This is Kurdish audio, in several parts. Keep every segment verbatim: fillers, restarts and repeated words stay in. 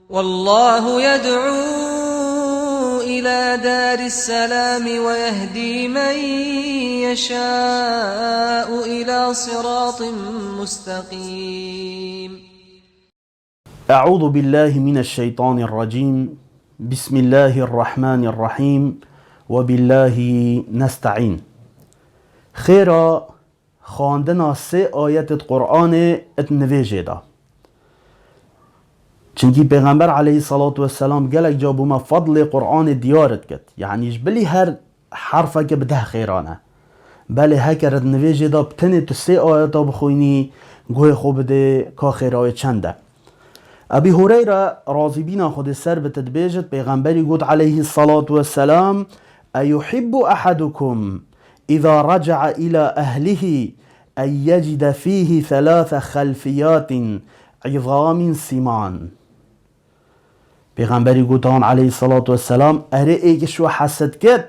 والله يدعو إلى دار السلام ويهدي من يشاء إلى صراط مستقيم. أعوذ بالله من الشيطان الرجيم. بسم الله الرحمن الرحيم. وبالله نستعين. Xêra xwendina sê ayetê di Qur'anê di nivêjê de. Çimkî Pêxember aleyhisselatu vesselam gelek ca bo me fedlê Qur'anê diyar dikit. Yanî ji bilî her herfeke bi deh xêran e. Belê heker di nivêjê de bi tenê tu sê ayeta bixwînî, guhê xwe bidê ka xêra wê çend e. Ebî Hureyre, razîbîna Xwedê ser bit, dibêjit, Pêxemberî got aleyhisselatu vesselam, أيحب أحدكم إذا رجع إلى أهله أن يجد فيه ثلاث خلفيات عظام سمان. Pêxemberî got, an aleyhisselatu vesselam, erê êk ji we hez dikit,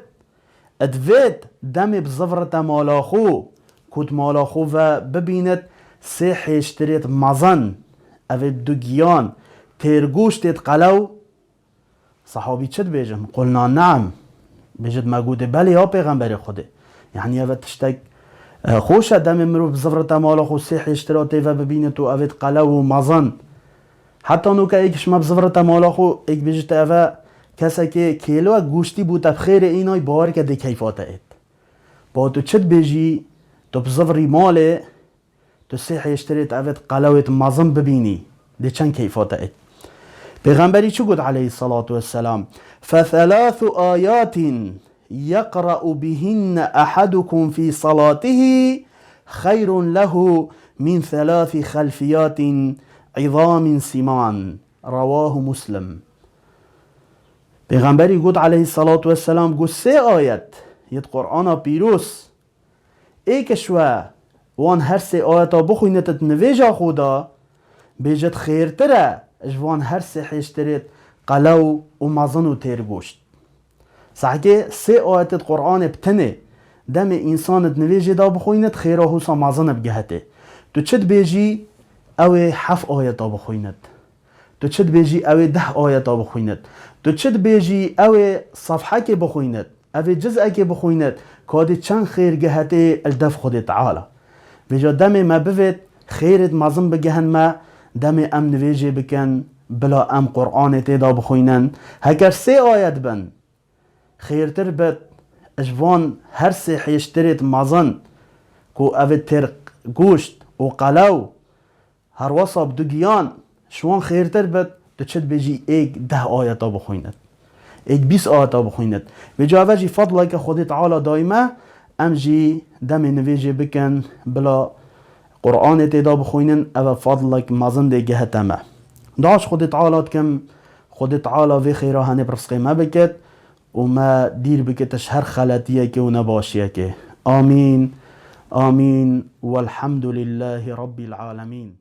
divêt demê bizivirite mala xwe, ku di mala xwe ve bibînit sê hêştirêt mezin, ev ê bi du giyan, têrgoştêt qelew. Sehabî çi dibêjin? قلنا نعم. Bêjit, me gotê, belê ya Pêxemberê Xwedê. Yanî ev tiştek, e, xweş e, demê mirov bizivirite mala xwe, sê hêştira tê ve bibînit û ev ê qelew û mezin. Heta nûke êk ji me bizivirite mala xwe, êk bêjit, ev e kesekê kêlo e, goştî bûte bi xêrê, înay bawer ke dê keyfa te êt. Ba tu çi dibêjî, tu bizivirî malê, tu sê hêştirêt evêt qelewêt mezin bibînî, dê çend keyfa te êt. Pêxemberî çi got aleyhisselatu vesselam? فثلاث آيات يقرأ بهن أحدكم في صلاته خير له من ثلاث خلفيات عظام سمان. رواه مسلم. Pêxemberî got aleyhisselatu vesselam, got sê ayet yêt Qur'ana pîroz, êk ji we wan her sê ayeta bixwînit di nivêja xwe de, bêjit xêrtir e ji wan her sê hêştirêt qelew û mezin û têrgoşt. Sehkê sê ayetêt Qur'anê bi tenê demê însan di nivêjê de bixwînit, xêra hûsa mezin bigehitê. Tu çi dibêjî, ew ê heft ayeta bixwînit. Tu çi dibêjî, ew ê deh ayeta bixwînit. Tu çi dibêjî, ew ê sefhekê bixwînit. Ev ê cizekê bixwînit, ka dê çend xêr gihetê li dev Xwedê Teala. Vêca demê me bivêt, xêrêt mezin bigihin me, demê em nivêjê bikin, bila em Qur'anê tê de bixwînin. Heker sê ayet bin, xêrtir bit, ji van her sê hêştirêt mezin, ku ev ê têr goşt û qelew, herwesa bi du giyan, ji wan xêrtir bit, tu çi dibêjî êk deh ayeta bixwînit. Êk bîst ayeta bixwînit. Vêca ev jî fedleke Xwedê Teala dayî me, em jî demê nivêjê bikin, bila Qur'anê tê de bixwînin, ev e fedlek mezin dê gihete me. Dua ji Xwedê Teala dikim, Xwedê Teala vê xêra henê bi rizqê me bikit û me dîr bikit ji her xeletiyekê û nebaşiyekê. Amîn. Amîn. Welhamdulillahî Rabbil alemîn.